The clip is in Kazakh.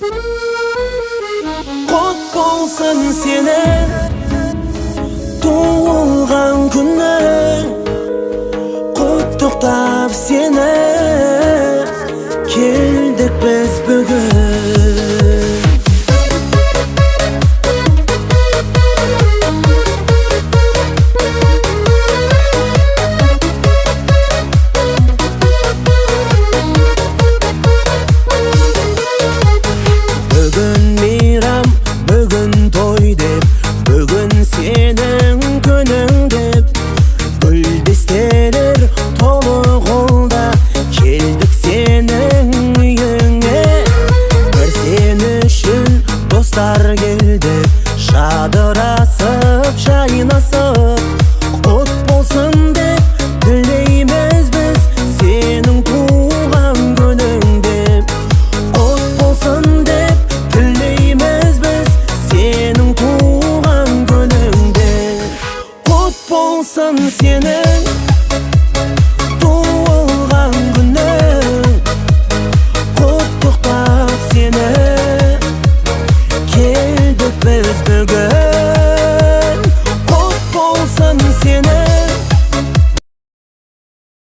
Құт болсын сенің туылған күнің, құттықтап сені келдік біз бүгін. Бүгін мейрам, бүгін той деп, бүгін сенің күнің деп, гүлдестелер толы қолда, келдік сенің үйіңе. Бір сен үшін достар келді, жадырасып, жайнасып, құт болсын деп тілейміз біз сенің туған күніңде. Құт болсын деп тілейміз біз сенің туған күніңде. Құт болсын сенің.